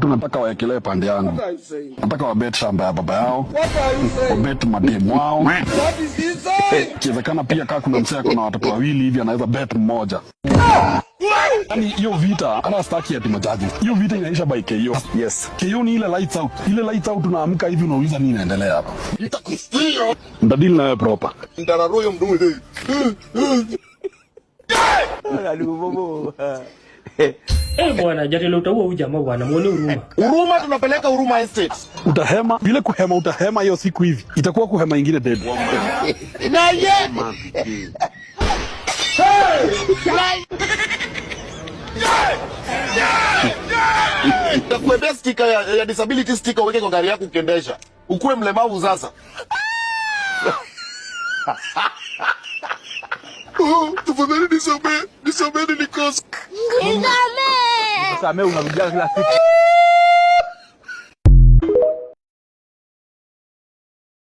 Watu nataka waekelee pande yangu. Nataka wabet shamba ya baba yao, wabet mademu wao. Ikiwezekana pia kaa kuna msee ako na watoto wawili hivi anaweza bet mmoja. Yaani hiyo vita hata sitaki ati majaji. Hiyo vita inaisha by KO. Yes. KO ni ile lights out. Ile lights out unaamka hivi unauliza nini inaendelea hapa. Nitadili na wewe proper. Eh, bwana, jatelo utaua huyu jamaa bwana, muone huruma. Huruma tunapeleka Huruma Estate. Utahema vile kuhema, utahema hiyo siku hivi itakuwa kuhema ingine dead. Na ye. Takuwekea sticker ya disability sticker uweke kwa gari yako ukiendesha. Ukuwe mlemavu sasa. Oh, tafadhali nisamee, nisamee nilikosa. Nisamee unarudia kila siku.